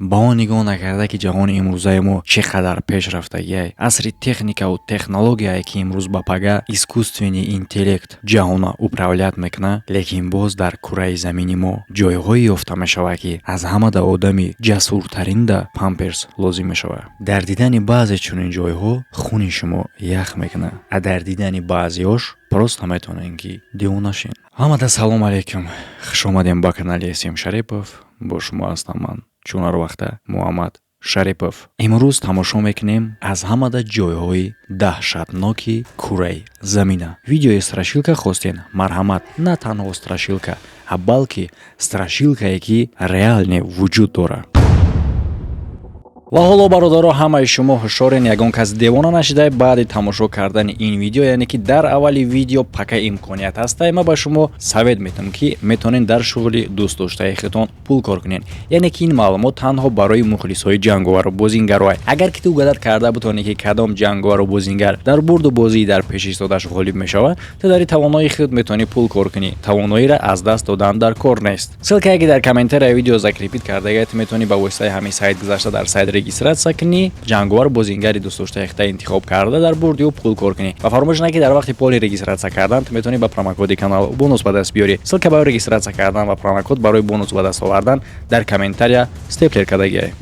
Ба он нигоҳ накарда, ки ҷаҳони имрӯзаи мо чӣ қадар пешрафтагиай, асри техникаву технологияе, ки имрӯз ба пага искусственный интеллект ҷаҳона управлять мекунад, лекин боз дар кураи замини мо ҷойҳое ёфта мешавад, ки аз ҳамада одами ҷасуртаринда памперс лозим мешавад. Дар дидани баъзе чунин ҷойҳо хуни шумо ях мекунад, а дар дидани баъзеош просто метавонем, ки девона шем. Ҳамада салом алейкум, хушомадем ба канали См Шарипов. Бо шумо ҳастам ман, чун ҳар вақта, Муҳаммад Шарипов. Имрӯз тамошо мекунем аз ҳамада ҷойҳои даҳшатноки кураи замина. Видеои страшилка хостен, марҳамат. На танҳо страшилка, а балки страшилкае, ки реально вуҷуд дорад. Ва ҳоло, бародаро, ҳамаи шумо ҳушёрен, ягон кас девона нашидай баъди тамошо кардани ин видео. Яъне ки дар аввали видео пока имконият ҳастай, ман ба шумо совет метавам, ки метавонед дар шуғли дӯстдоштаи худтон пул кор кунед. Яъне ки ин маълумот танҳо барои мухлисҳои ҷанговару бозингароай. Агар ки ту угадать карда бутонӣ, ки кадом ҷанговару бозингар дар бурду бозии дар пеш истодаш ғолиб мешавад, ту дар тавоноии худ метавонӣ пул кор кунӣ. Тавоноиро аз даст додан дар кор нест. Ссылкае, ки дар комментарияи видео закрепить кардагия, ту метавонӣ ба воситаи ҳамин сайт гузашта, дар сайт регистрация кунӣ, ҷанговар бозингари дӯстдоштаи худта интихоб карда, дар бурди ӯ пул кор кунӣ. Ва фаромӯш накӣ, дар вақти поли регистрация кардан ту метавонӣ ба промокоди канал бонус ба даст биёрӣ. Ссылка барои регистрация кардан ва промокод барои бонус ба даст овардан дар комментария степлер кардагиай.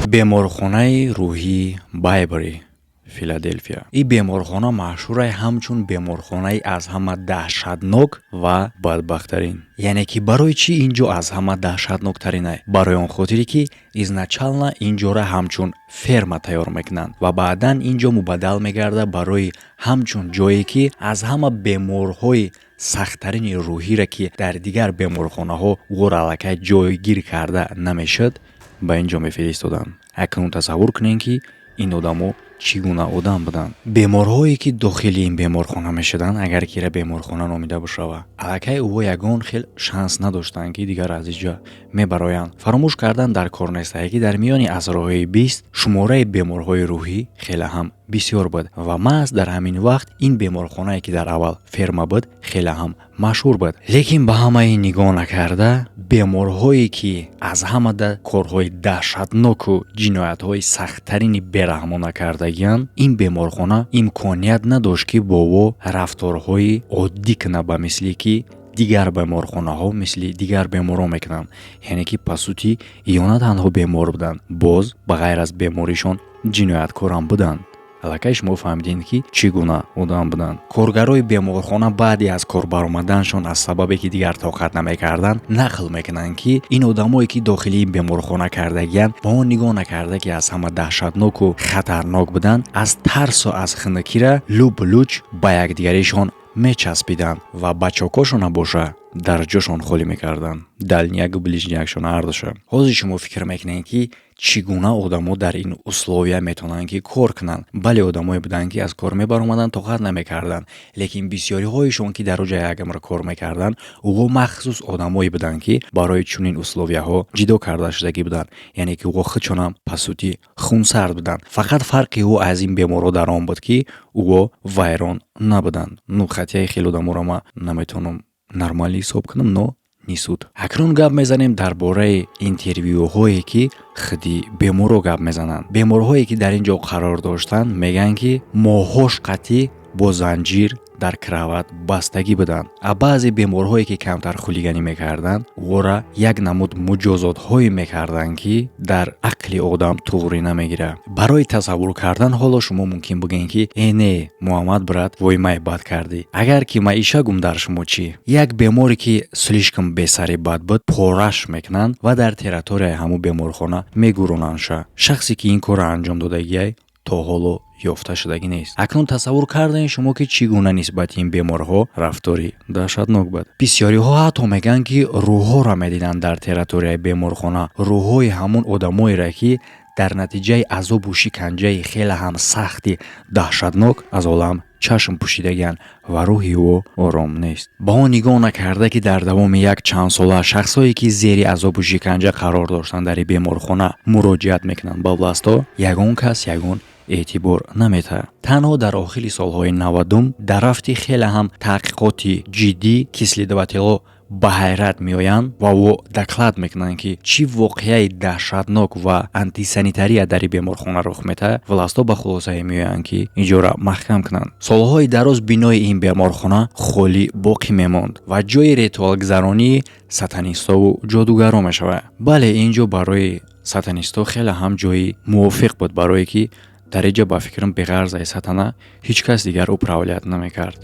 Беморхонаи рӯҳии Байбери, Филаделфия. Ин беморхона машҳурай ҳамчун беморхонаи аз ҳама даҳшатнок ва бадбахттарин. Яъне ки барои чӣ ин ҷо аз ҳама даҳшатноктаринай? Барои он хотире, ки изначально ин ҷора ҳамчун ферма тайёр мекунанд ва баъдан ин ҷо мубаддал мегардад барои ҳамчун ҷое, ки аз ҳама беморҳои сахттарини рӯҳире, ки дар дигар беморхонаҳо ӯро аллакай ҷойгир карда намешуд, ба ин ҷо мефиристоданд. Акнун тасаввур кунед, ки ин одамо чӣ гуна одам буданд. Беморҳое, ки дохили ин беморхона мешуданд, агар ки ира беморхона номида бошава, аллакай ӯҳо ягон хел шанс надоштанд, ки дигар аз инҷа мебароянд. Фаромӯш кардан дар кор нестае, ки дар миёни асрҳои 20 шумораи беморҳои рӯҳӣ хеле ҳам бисёр буд ва маҳз дар ҳамин вақт ин беморхонае, ки дар аввал ферма буд, хеле ҳам машҳур буд. Лекин ба ҳамаи нигоҳ накарда, беморҳое, ки аз ҳамада корҳои даҳшатноку ҷиноятҳои сахттарини бераҳмона кардагианд, ин беморхона имконият надошт, ки бо ӯ рафторҳои оддӣ кунад, ба мисли ки дигар беморхонаҳо мисли дигар беморон мекунанд. Яъне ки, по сути, ё на танҳо бемор буданд, боз ба ғайр аз беморишон ҷинояткорам буданд. Аллакай шумо фаҳмидем, ки чӣ гуна одам буданд. Коргарои беморхона баъди аз кор баромаданшон, аз сабабе ки дигар тоқат намекарданд, нақл мекунанд, ки ин одамое, ки дохили ин беморхона кардагиянд, ба он нигоҳ накарда, ки аз ҳама даҳшатноку хатарнок буданд, аз тарсу аз хунукира лӯб луч ба якдигаришон мечаспиданд ва бачокошона боша дар ҷошон холӣ мекарданд, дальнякду ближнякшон, ҳардуша. Ҳозир шумо фикр мекунед, ки чӣ гуна одамо дар ин условия метавонанд, ки кор кунанд. Бале, одамое буданд, ки аз кор мебаромаданд, тоқат намекарданд, лекин бисёриҳояшон, ки дар оҷа якамр кор мекарданд, ӯҳо махсус одамое буданд, ки барои чунин условияҳо ҷидо карда шудагӣ буданд. Яъне ки ӯҳо худшонам, по сути, хунсард буданд. Фақат фарқи ӯ аз ин беморҳо дар он буд, ки ӯҳо вайрон набуданд. Ну, хотя хеле одаморо ман наметавонам нормалӣ ҳисоб кунам, но не суть. Акнун гап мезанем дар бораи интервюҳое, ки худи беморро гап мезананд. Беморҳое, ки дар ин ҷо қарор доштанд, мегӯянд, ки моҳҳош қатъӣ бо занҷир дар кровать бастагӣ буданд. А баъзе беморҳое, ки камтар хулиганӣ мекарданд, ӯро як намуд муҷозотҳое мекарданд, ки дар ақли одам туғрӣ намегирад. Барои тасаввур кардан, ҳоло шумо мумкин бигӯед, ки э не, Муҳаммад брат, вой, май бад кардӣ. Агар ки маиша гум дар шумо чӣ? Як беморе, ки слишком бесари бад буд, пораш мекунанд ва дар территорияи ҳамун беморхона мегуронандша. Шахсе, ки ин корро анҷом додагиай, то ҳоло ёфта шудагӣ нест. Акнун тасаввур кардаем шумо, ки чӣ гуна нисбати ин беморҳо рафтори даҳшатнок буд. Бисёриҳо ҳатто мегӯянд, ки рӯҳҳоро медиданд дар территорияи беморхона, рӯҳҳои ҳамун одамоеро, ки дар натиҷаи азобу шиканҷаи хеле ҳам сахти даҳшатнок аз олам чашм пӯшидагианд ва рӯҳи ӯ ором нест. Ба он нигоҳ накарда, ки дар давоми як чанд сола шахсҳое, ки зери азобу шиканҷа қарор доштанд, дар беморхона муроҷиат мекунанд ба властҳо, ягон кас ягон эътибор наметаҳад. Танҳо дар охири солҳои 90-ум дар рафти хеле ҳам таҳқиқоти ҷиддӣ, ки следователҳо ба ҳайрат меоянд ва доклад мекунанд, ки чӣ воқеаи даҳшатнок ва антисанитария дар ин беморхона рух метаҳад, властҳо ба хулосае меоянд, ки иҷора маҳкам кунанд. Солҳои дароз бинои ин беморхона холӣ боқӣ мемонд ва ҷои ритуалгузаронии сатанистову ҷодугаро мешавад. Бале, ин ҷо барои сатанистҳо хеле ҳам ҷои мувофиқ буд, барое ки дар ин ҷо, ба фикрам, беғарз аз сатана ҳеҷ кас дигар управлять намекард.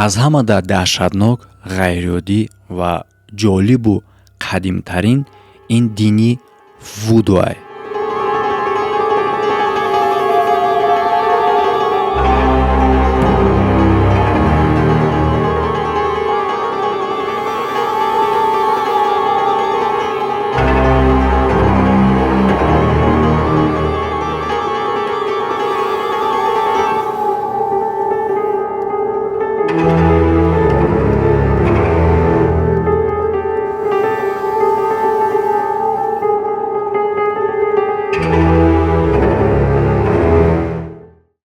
Аз ҳама даҳшатнок, ғайриоддӣ ва ҷолибу қадимтарин ин дини вудуай.